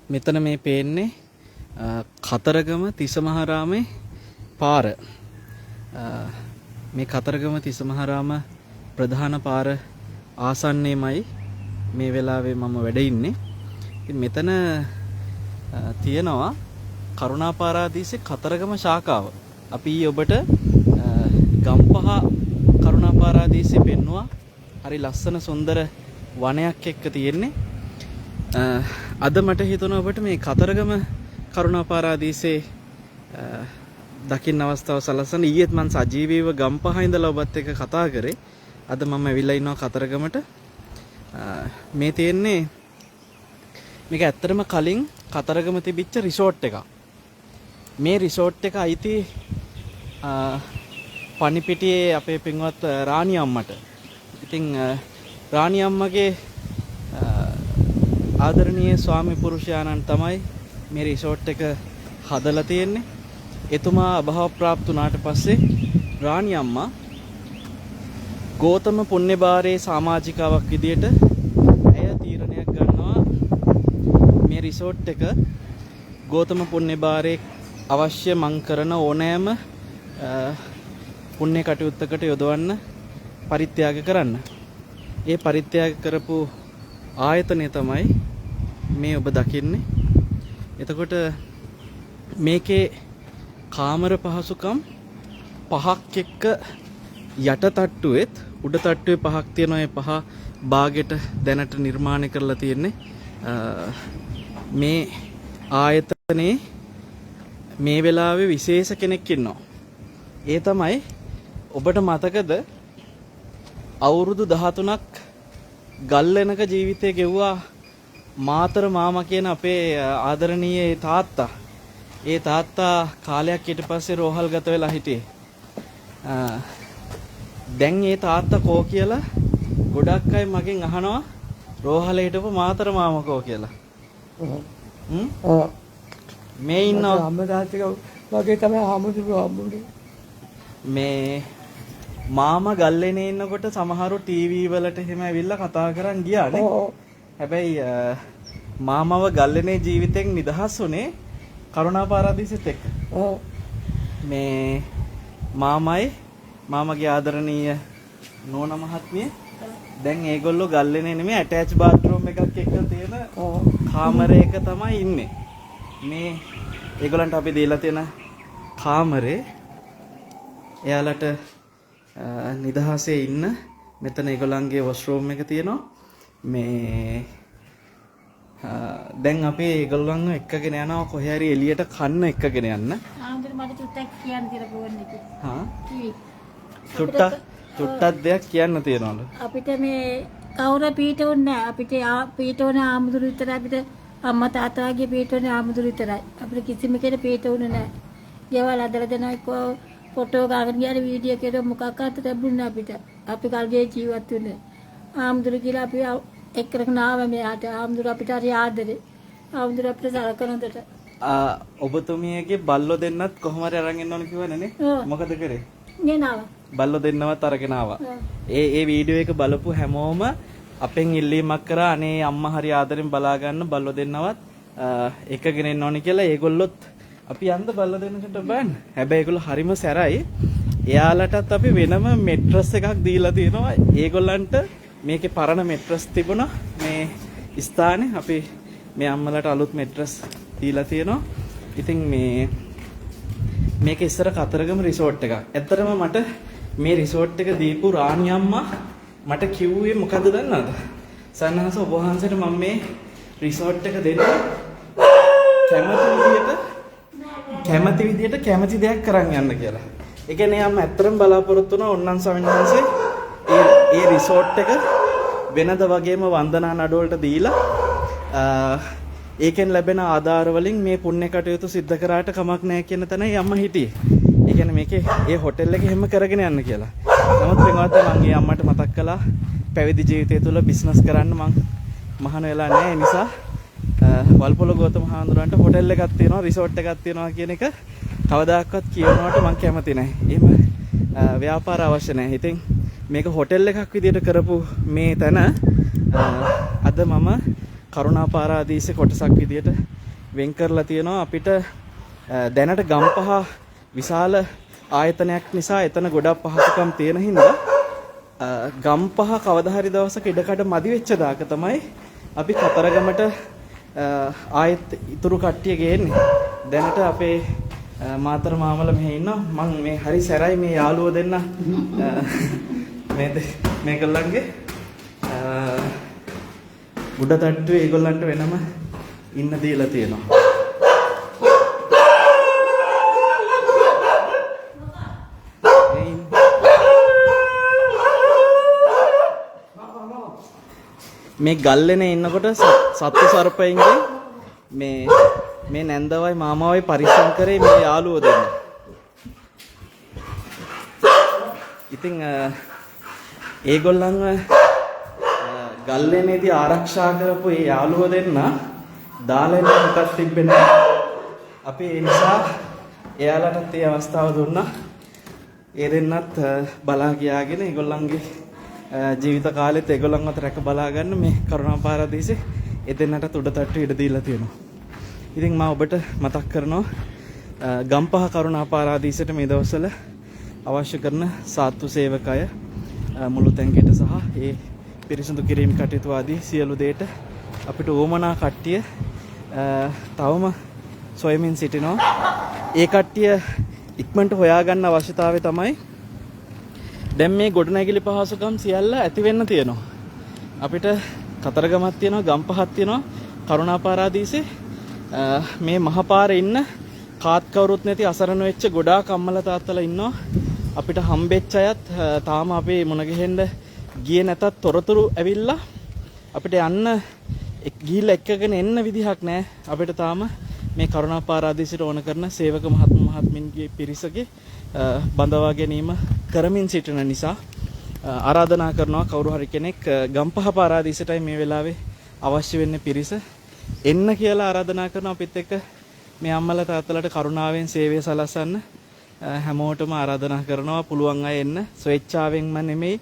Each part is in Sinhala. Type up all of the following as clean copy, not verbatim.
මෙතන මේ පේන්නේ කතරගම තිසමහාරාමේ පාර. මේ කතරගම තිසමහාරාම ප්‍රධාන පාර ආසන්නයේමයි මේ වෙලාවේ මම වැඩ ඉන්නේ. ඉතින් මෙතන තියෙනවා කරුණා පාරාදීසේ කතරගම ශාඛාව. අපි ඔබට ගම්පහ කරුණා පාරාදීසේ පෙන්නුවා. හරි ලස්සන සුන්දර වනයක් එක්ක තියෙන්නේ. අද මට හිතුණා ඔබට මේ කතරගම කරුණා පාරාදීසේ දකින්න අවස්ථාව සලසන්න. ඊයේත් මං සජීවීව ගම්පහ ඉඳලා ඔබත් එක්ක කතා කරේ. අද මම ඇවිල්ලා ඉන්නවා කතරගමට. මේ තියෙන්නේ මේක ඇත්තටම කලින් කතරගම තිබිච්ච රිසෝට් එකක්. මේ රිසෝට් එක අයිති පණිපිටියේ අපේ පින්වත් රාණි අම්මට. ඉතින් රාණි අම්මගේ ආදරණීය ස්වාමි පුරුෂයාණන් තමයි මේ රිසෝට් එක හදලා තියෙන්නේ. එතුමා අභාව ප්‍රාප්ත වුණාට පස්සේ රාණි අම්මා ගෝතම පුණ්‍යභාරයේ සමාජිකාවක් විදියට ඇය තීරණයක් ගන්නවා මේ රිසෝට් එක ගෝතම පුණ්‍යභාරයේ අවශ්‍ය මං කරන ඕනෑම පුණ්‍ය කටයුත්තකට යොදවන්න පරිත්‍යාග කරන්න. ඒ පරිත්‍යාග කරපු ආයතනය තමයි මේ ඔබ දකින්නේ. එතකොට මේකේ කාමර පහසුකම් පහක් එක්ක යට තට්ටුවෙත් උඩ තට්ටුවේ පහක් තියෙනවා. ඒ පහ බාගෙට දැනට නිර්මාණය කරලා තියෙන්නේ. මේ ආයතනයේ මේ වෙලාවේ විශේෂ කෙනෙක් ඉන්නවා. ඒ තමයි ඔබට මතකද අවුරුදු 13ක් ගල්ලෙනක ජීවිතය ගෙව්වා මාතර මාමා කියන අපේ ආදරණීය තාත්තා. ඒ තාත්තා කාලයක් ඊට පස්සේ රෝහල් ගත වෙලා හිටියේ. දැන් ඒ තාත්තා කෝ කියලා ගොඩක් අය මගෙන් අහනවා, රෝහලේ හිටපු මාතර මාමා කෝ කියලා. හ්ම්? ඔව්. මේ ඉන්නවා. අම්මා තාත්තා වගේ තමයි හාමුදුරුවෝ හම්බුනේ. මේ මාමා ගල්ලේනේ ඉන්නකොට සමහරු ටීවී වලට එහෙම ඇවිල්ලා කතා කරන් ගියා නේ. ඔව්. හැබැයි මාමව ගල්ලේනේ ජීවිතෙන් නිදහස් වුණේ කරුණා පාරාදීසෙත් එක්ක. ඔව්. මේ මාමයි මාමගේ ආදරණීය නෝනා මහත්මිය දැන් ඒගොල්ලෝ ගල්ලේනේ නෙමෙයි, ඇටච් බාත්රූම් එකක් එක්ක තියෙන කාමරයක තමයි ඉන්නේ. මේ ඒගොල්ලන්ට අපි දීලා තියෙන කාමරේ එයාලට නිදහසේ ඉන්න. මෙතන ඒගොල්ලන්ගේ වොෂ්රූම් එක තියෙනවා. මේ දැන් අපි ඒගොල්ලන්ව එක්කගෙන යනවා කොහේ හරි එළියට කන්න එක්කගෙන යන්න. ආන්දර මට චුට්ටක් කියන්න තියෙන ෆෝන් එකේ. හා කිවි. චුට්ටක් චුට්ටක් දෙයක් කියන්න තියෙනවලු. අපිට මේ කවුරු පීඩුන්නේ නැහැ. අපිට පීඩුවන ආමුදුරු විතරයි. අපිට අම්මා තාත්තාගේ පීඩුවන ආමුදුරු විතරයි. අපිට කිසිම කෙනෙක් පීඩුන්නේ නැහැ. ගෙවල් හදලා දෙනවා එක්කෝ ෆොටෝ ගන්න ගියාම වීඩියෝ කෙරුවා මොකක්වත් තිබුණේ නැහැ අපිට. අපි කල්ගේ ජීවත් වුණේ. ආමුදුරු කියලා අපි එක්කෙනෙක් නාව මෙයාට. ආමුදුරු අපිට හරි ආදරේ. ආමුදුරු අපිට සලකන හොඳට. ඔබතුමියගේ බල්ලෝ දෙන්නත් කොහොම හරි අරන් එන්න ඕන කිව්වනේ නේ? ඔව්. මොකද කරේ? ගෙනාවා. බල්ලෝ දෙන්නවත් අරගෙන ආවා. ඔව්. ඒ ඒ වීඩියෝ එක බලපු හැමෝම අපෙන් ඉල්ලීමක් කරා, අනේ අම්මා හරි ආදරෙන් බලා ගන්න බල්ලෝ දෙන්නවත් එකගෙන එන්න ඕනි කියලා. ඒගොල්ලොත් අපි යන්න බල්ලෝ දෙන්නට බලන්න. හැබැයි ඒගොල්ලෝ හරිම සැරයි. එයාලටත් අපි වෙනම මෙට්‍රස් එකක් දීලා තියෙනවා. ඒගොල්ලන්ට මේකේ පරණ මෙට්‍රස් තිබුණා මේ ස්ථානේ. අපි මේ අම්මලාට අලුත් මෙට්‍රස් දීලා තියෙනවා. ඉතින් මේ මේක ඉස්සර කතරගම රිසෝට් එකක්. ඇත්තටම මට මේ රිසෝට් එක දීපු රාණි අම්මා මට කිව්වේ මොකද්ද දන්නවද? සන්නහස ඔබ වහන්සේට මම මේ රිසෝට් එක දෙන්න කැමති විදියට කැමති දෙයක් කරන් යන්න කියලා. ඒ කියන්නේ අම්මා ඇත්තටම බලාපොරොත්තු වුණා ඔන්නන් ස්වාමීන් වහන්සේ ඒ ඒ රිසෝට් එක වෙනද වගේම වන්දනා නඩු වලට දීලා ඒකෙන් ලැබෙන ආධාර වලින් මේ පුණ්‍ය කටයුතු සිද්ධ කරාට කමක් නැහැ කියන තැනයි අම්මා හිටියේ. ඒ කියන්නේ මේකේ ඒ හොටෙල් එක එහෙම කරගෙන යන්න කියලා. නමුත් පින්වත්නි, මං ඒ අම්මට මතක් කළා පැවිදි ජීවිතය තුළ බිස්නස් කරන්න මං මහාන වෙලා නැහැ. ඒ නිසා වල්පොල ගෞතම හාමුදුරන්ට හොටෙල් එකක් තියෙනවා, රිසෝට් එකක් තියෙනවා කියන එක කවදාකවත් කියනවට මං කැමති නැහැ. එහෙම ව්‍යාපාර අවශ්‍ය නැහැ. ඉතින් මේක හොටෙල් එකක් විදියට කරපු මේ තැන අද මම කරුණා පාරාදීසේ කොටසක් විදියට වෙන් කරලා තියෙනවා. අපිට දැනට ගම්පහ විශාල ආයතනයක් නිසා එතන ගොඩක් පහසුකම් තියෙන හින්දා ගම්පහ කවදා හරි දවසක ඉඩකඩ මදි වෙච්ච දාක තමයි අපි කතරගමට ආයෙත් ඉතුරු කට්ටිය ගේන්නේ. දැනට අපේ මාතර මාමලා මෙහෙ ඉන්නවා. මං මේ හරි සැරයි මේ යාළුවෝ දෙන්න මේ මේගොල්ලන්ගේ උඩ තට්ටුවේ ඒගොල්ලන්ට වෙනම ඉන්න දීලා තියෙනවා. මේ ගල්ලෙනේ ඉන්නකොට සත්තු සර්පයින්ගෙන් මේ මේ නැන්දවයි මාමාවයි පරිස්සම් කරේ මේ යාළුවෝ දෙන්න. ඉතින් ඒගොල්ලන්ව ගල්ලෙනේදී ආරක්ෂා කරපු ඒ යාළුවෝ දෙන්න දාලා එන්න මොකක් තිබ්බේ නෑ. අපි ඒ නිසා එයාලටත් ඒ අවස්ථාව දුන්නා. ඒ දෙන්නත් බලා ගියාගෙන ඒගොල්ලන්ගේ ජීවිත කාලෙත් ඒගොල්ලන්වත් රැක බලා ගන්න මේ කරුණා පාරදීසේ ඒ දෙන්නටත් උඩ තට්ටු ඉඩ දීලා තියෙනවා. ඉතින් මම ඔබට මතක් කරනවා ගම්පහ කරුණා පාරදීසයට මේ දවස්වල අවශ්‍ය කරන සාත්තු සේවක අය මුළු තැන්ගෙට සහ ඒ පිරිසිදු කිරීම කටයුතු ආදී සියලු දේට අපිට උවමනා කට්ටිය තවම සොයමින් සිටිනවා. ඒ කට්ටිය ඉක්මනට හොයාගන්න අවශ්‍යතාවය තමයි දැන් මේ ගොඩනැගිලි පහසුකම් සියල්ල ඇති වෙන්න තියෙනවා. අපිට කතරගමක් තියෙනවා, ගම්පහක් තියෙනවා, කරුණා පාරාදීසේ මේ මහපාරේ ඉන්න කාත් කවුරුත් නැති අසරණ වෙච්ච ගොඩාක් අම්මලා තාත්තලා ඉන්නවා. අපිට හම්බෙච්ච අයත් තාම අපි මුණ ගැහෙන්න ගියේ නැතත් තොරතුරු ඇවිල්ලා අපිට යන්න ගිහිල්ලා එක්කගෙන එන්න විදිහක් නෑ. අපිට තාම මේ කරුණා පාරාදීසයට ඕන කරන සේවක මහත්ම මහත්මින්ගේ පිරිසගේ බඳවා ගැනීම කරමින් සිටින නිසා ආරාධනා කරනවා කවුරු හරි කෙනෙක් ගම්පහ පාරාදීසයටයි මේ වෙලාවේ අවශ්‍ය වෙන්නේ පිරිස එන්න කියලා ආරාධනා කරනවා. අපිත් එක්ක මේ අම්මලා තාත්තලාට කරුණාවෙන් සේවය සලසන්න හැමෝටම ආරාධනා කරනවා. පුළුවන් අය එන්න, ස්වේච්ඡාවෙන්ම නෙමෙයි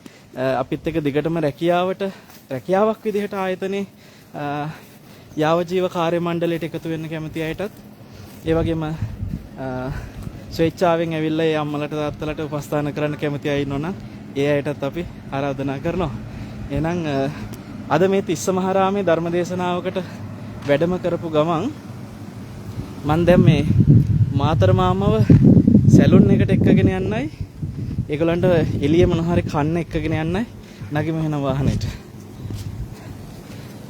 අපිත් එක්ක දිගටම රැකියාවක් විදිහට ආයතනයේ යාවජීව කාර්ය මණ්ඩලයට එකතු වෙන්න කැමති අයටත් ඒ වගේම ස්වේච්ඡාවෙන් ඇවිල්ලා ඒ අම්මලාට තාත්තලාට උපස්ථාන කරන්න කැමති අය ඉන්නෝ නම් ඒ අයටත් අපි ආරාධනා කරනවා. එහෙනම් අද මේ තිස්ස මහරාමේ ධර්ම දේශනාවකට වැඩම කරපු ගමන් මං දැන් මේ මාතර මාමව සැලුන් එකට එක්කගෙන යන්නයි, ඒගොල්ලන්ට එළිය මොන හරි කන්න එක්කගෙන යන්නයි නගිමු එහෙනම් වාහනේට.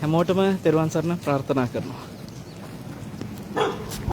හැමෝටම තෙරුවන් සරණ ප්‍රාර්ථනා කරනවා.